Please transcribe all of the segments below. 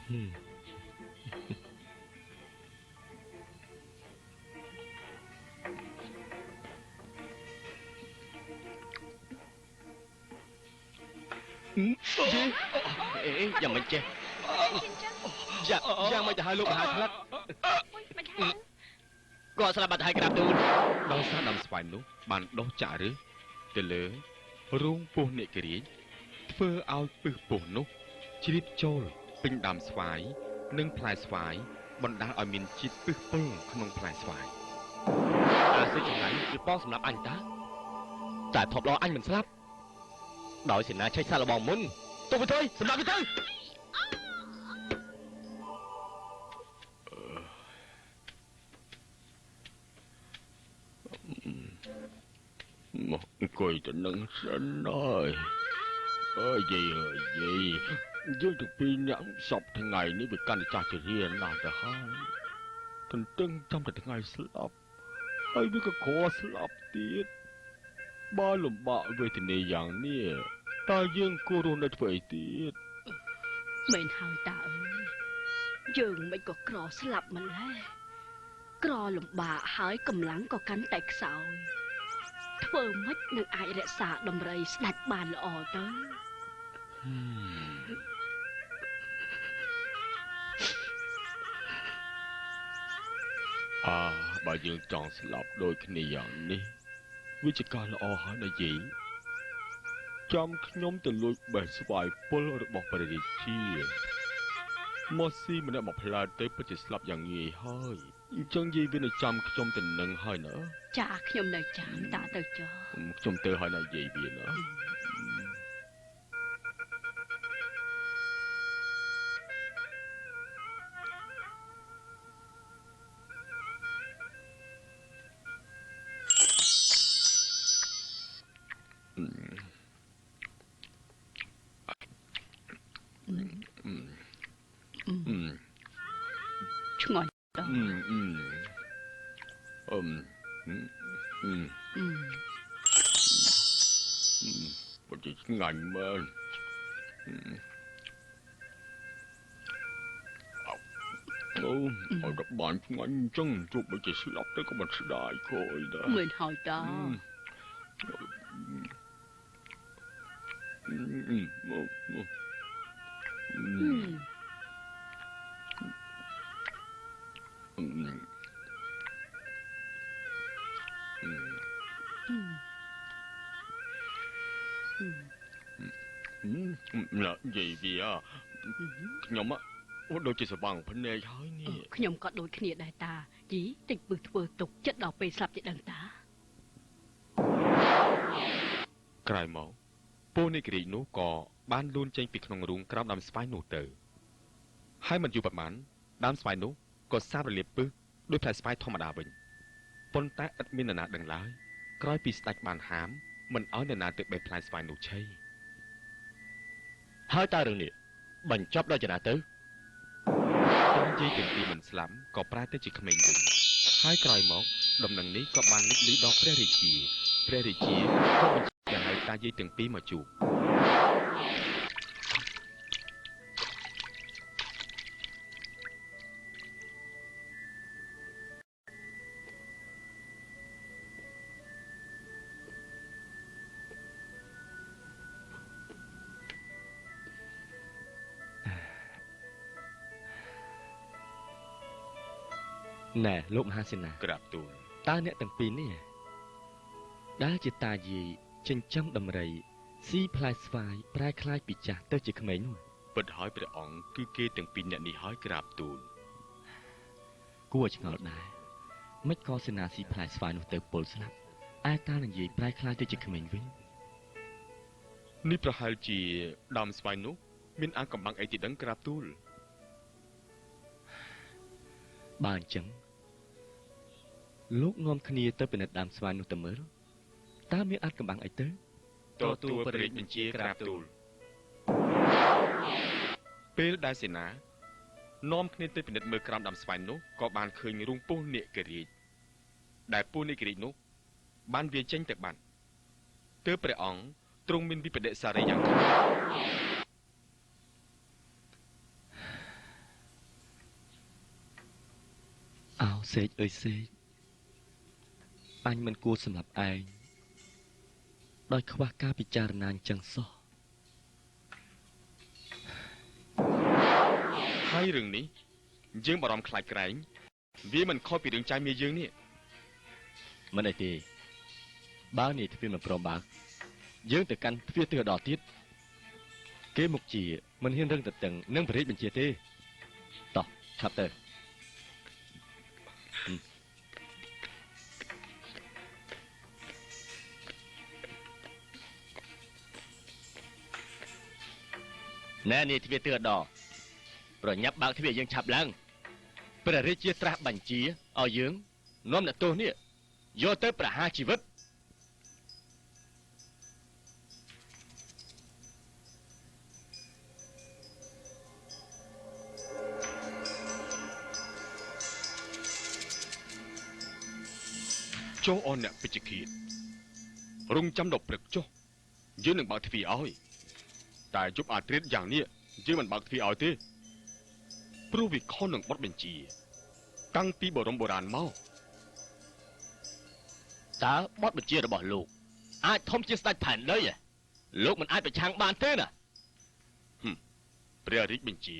អេយ៉ាងមិនចេះយ៉ាងយ៉ាងមិនទៅហើយលោកមហាក្លឹក មិនហើយ គាត់ស្លាប់បាត់ហើយក្រាបទូល ដោយសារដើមស្វាយនោះបានដុះចាក់ឫសទៅលើរូងពោះនាគរាជធ្វើឲ្យពឹសពោះនោះជ្រាបចូលពេញដើមស្វាយនិងផ្លែស្វាយបណ្ដាលឲ្យមានជាតិពឹសពុលក្នុងផ្លែស្វាយ អាស៊ីចង្រៃវាប៉ងសម្រាប់អញតាតែថប់ល្អអញមិនស្លាប់ដោយសេនាឆេះសាឡបងមុនទុកវាទៅសម្រាប់វាទៅ មកអង្គុយទៅនឹងសិនហើយអើយយាយអើយយាយយើងទាំងពីរអ្នកសពថ្ងៃនេះវាកាន់តែចាស់ជរាណាស់ទៅហើយទន្ទឹងចាំតែថ្ងៃស្លាប់ហើយវាក៏ក្រស្លាប់ទៀតបើលំបាកវេទនាយ៉ាងនេះតើយើងគួររស់នៅធ្វើអីទៀត មែនហើយតាអើយយើងមិនក៏ក្រស្លាប់ម្ល៉េះក្រលំបាកហើយកម្លាំងក៏កាន់តែខ្សោយធ្វើម៉េចនឹងអាចរក្សាដំរីស្ដេចបានល្អទៅ អើបើយើងចង់ស្លាប់ដូចគ្នាយ៉ាងនេះវាជាការល្អហើយណាយាយចាំខ្ញុំទៅលួចបេះស្វាយពុលរបស់ព្រះរាជាមកស៊ីម្នាក់មួយផ្លែទៅពិតជាស្លាប់យ៉ាងងាយហើយអញ្ចឹងយាយវានៅចាំខ្ញុំទៅនឹងហើយណា ចាខ្ញុំនៅចាំតាទៅចុះ ខ្ញុំទៅហើយណាយាយវាណា ឆ្ងាញ់ដល់ អឺអឺអឹមអឺ អឺ ពិតជាឆ្ងាញ់មែនអូឲ្យតែបានឆ្ងាញ់អញ្ចឹងទោះបីជាស្លាប់ទៅក៏មិនស្ដាយក្រោយដែរ មែនហើយតា អឺអឺ និយាយវាខ្ញុំដូចជាស្វាងភ្នែកហើយនេះ ខ្ញុំក៏ដូចគ្នាដែរតាយីតិចពឹសធ្វើទុកចិត្តដល់ពេលស្លាប់ជាដឹងតា ក្រោយមកពូនាគរាជនោះក៏បានលូនចេញពីក្នុងរូងក្រោមដើមស្វាយនោះទៅហើយមិនយូរប៉ុន្មានដើមស្វាយនោះក៏សាបរលាបពឹសដោយផ្លែស្វាយធម្មតាវិញប៉ុន្តែឥតមាននរណាដឹងឡើយក្រោយពីស្ដេចបានហាមមិនឲ្យនរណាទៅបេះផ្លែស្វាយនោះឆី ហើយតើរឿងនេះបញ្ចប់ដល់ចណាទៅ តាយាយទាំងពីរមិនស្លាប់ក៏ប្រែទៅជាក្មេងវិញហើយក្រោយមកដំណឹងនេះក៏បានលេចឮដល់ព្រះរាជាព្រះរាជាក៏បញ្ជាឲ្យតាយាយទាំងពីរមកជួប ណែលោកមហាសេនា ក្រាបទូល តើអ្នកទាំងពីរនេះដែលជាតាយាយចិញ្ចឹមដំរីស៊ីផ្លែស្វាយប្រែក្លាយពីចាស់ទៅជាក្មេងនោះ ពិតហើយព្រះអង្គគឺគេទាំងពីរអ្នកនេះហើយក្រាបទូល គួរឲ្យឆ្ងល់ដែរមិនក៏សេនាស៊ីផ្លែស្វាយនោះទៅពុលស្លាប់ឯតានឹងយាយប្រែក្លាយទៅជាក្មេងវិញ នេះប្រហែលជាដើមស្វាយនោះមានអាកំបាំងអីទីដឹងក្រាបទូល បើអញ្ចឹងលោកនាំគ្នាទៅពិនិត្យដើមស្វាយនោះទៅមើលតើមានអាចកំបាំងអីទៅ ទទួលព្រះរាជបញ្ជាក្រាបទូលពេលដែលសេនានាំគ្នាទៅពិនិត្យមើលក្រោមដើមស្វាយនោះក៏បានឃើញរូងពស់នាគរាជដែលពស់នាគរាជនោះបានវាចេញទៅបាត់ទើបព្រះអង្គទ្រង់មានវិបដិសារីយ៉ាងខ្លាំង សេកអើយសេកអញមិនគួរសម្លាប់ឯងដោយខ្វះការពិចារណាអញ្ចឹងសោះហើយរឿងនេះយើងបារម្ភខ្លាចក្រែងវាមិនខុសពីរឿងចៃមាយើងនេះមិនអីទេបើនាយទ្វារមិនព្រមបើកយើងទៅកាន់ទ្វារទិសដល់ទៀតគេមុខជាមិនហ៊ានរឹងទទឹងនឹងព្រះរាជបញ្ជាទេតោះឆាប់ទៅណែនាយទ្វារទិសដល់ប្រញាប់បើកទ្វារយើងឆាប់ឡើងព្រះរាជាត្រាស់បញ្ជាឲ្យយើងនាំអ្នកទោសនេះយកទៅប្រហារជីវិត ចុះអនអ្នកពេជ្ជឃាតរងចាំដល់ព្រឹកចុះយើងនឹងបើកទ្វារឲ្យតែយប់អាត្រិតយ៉ាងនេះយើងមិនបើកទ្វារឲ្យទេព្រោះវាខុសនឹងបទបញ្ជាតាំងពីបរមបុរាណមកតើបទបញ្ជារបស់លោកអាចធំជាស្ដេចផែនដីលោកមិនអាចប្រឆាំងបានទេណាព្រះរាជបញ្ជា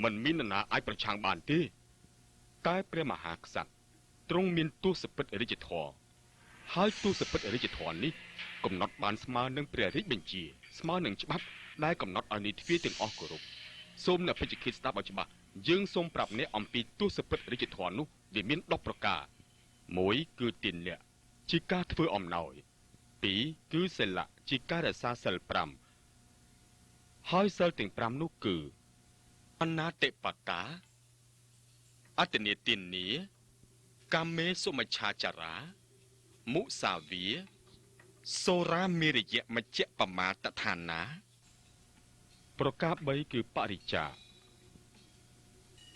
មិនមាននរណាអាចប្រឆាំងបានទេតែព្រះមហាក្សត្រទ្រង់មានទសពិធរាជធម៌ហើយទសពិធរាជធម៌នេះកំណត់បានស្មើនឹងព្រះរាជបញ្ជាស្មើនឹងច្បាប់ដែលកំណត់ឲ្យនីទ្វាទាំងអស់គោរពសូមអ្នកពេជ្ជឃាតស្ដាប់ឲ្យច្បាស់យើងសូមប្រាប់អ្នកអំពីទសពិធរាជធម៌នោះវាមាន10ប្រការ1គឺទានៈជាការធ្វើអំណោយ2គឺសិលៈជាការរក្សាសិល5ហើយសិលទាំង5នោះគឺអនាតិបតាអត្តនេទានាកាមេសុមច្ឆាចារាមុសាវាសូរាមេរយមជ្ជបមាតឋានាប្រការ3គឺបរិច្ចា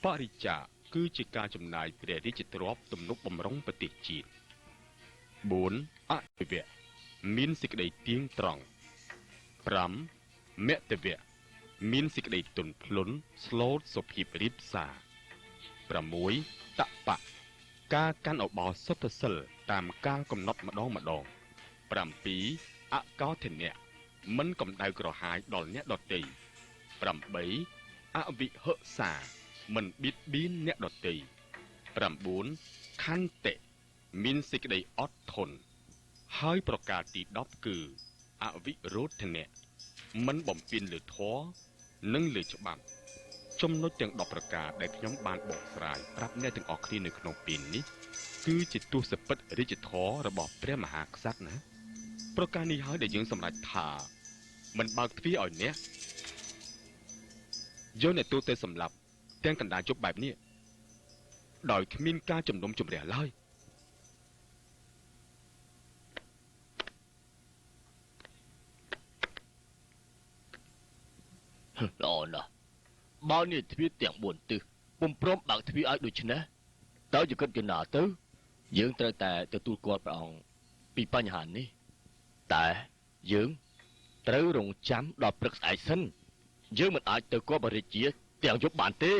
បរិច្ចាគឺជាការចំណាយព្រះរាជទ្រព្យទំនុកបំរុងប្រទេសជាតិ4អតិវៈមានសេចក្តីទៀងត្រង់5មតវៈមានសេចក្តីទន់ភ្លន់ស្លូតសុភាពរៀបសារ6តបៈការកាន់អបោសុទ្ធសិលតាមកាលកំណត់ម្ដងម្ដង7អកោធនៈមិនកំដៅក្រហាយដល់អ្នកដទៃ8អវិហិសាមិនបៀតបៀនអ្នកដទៃ9ខន្តិមានសេចក្តីអត់ធន់ហើយប្រការទី10គឺអវិរោធនៈមិនបំពេញលើធម៌និងលើច្បាប់ចំណុចទាំង10ប្រការដែលខ្ញុំបានបកស្រាយប្រាប់អ្នកទាំងអស់គ្នានៅក្នុងពេលនេះគឺជាទសពិធរាជធម៌របស់ព្រះមហាក្សត្រណាប្រការនេះហើយដែលយើងសម្រេចថាមិនបើកទ្វារឲ្យអ្នកយកអ្នកទូទៅសម្លាប់ទាំងកណ្ដាលជប់បែបនេះដោយគ្មានការជំនុំជម្រះឡើយល្អណាស់បើនាយទ្វារទាំង4ទិសពុំព្រមបើកទ្វារឲ្យដូច្នេះតើជាគិតយ៉ាងណាទៅយើងត្រូវតែទទួលគាល់ព្រះអង្គពីបញ្ហានេះតែយើងត្រូវរងចាំដល់ព្រឹកស្អែកសិនយើងមិនអាចទៅគាល់បរិជាទាំងយប់បានទេ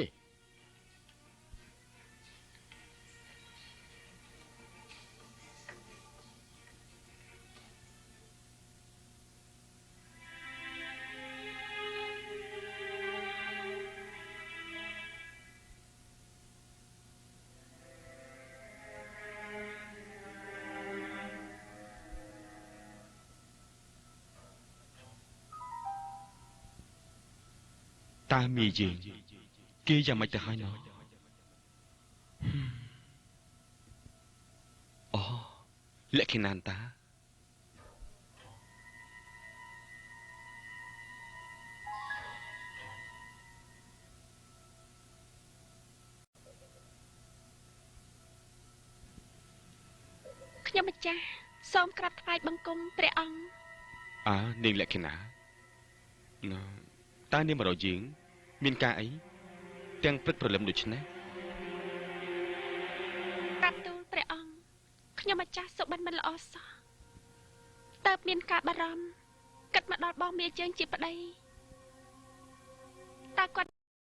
តើមីយើងគេយ៉ាងម៉េចទៅហើយណោះអូលក្ខិណានតាខ្ញុំម្ចាស់សូមក្រាបថ្វាយបង្គំព្រះអង្គអើនាងលក្ខិណាណាតើនាងមករកយើងមានការអីទាំងព្រឹកព្រលឹមដូច្នេះក្រាបទូលព្រះអង្គខ្ញុំម្ចាស់សុបិនមិនល្អសោះតើមានការបារម្ភគិតមកដល់បងមាយើងជាប្តីតើគាត់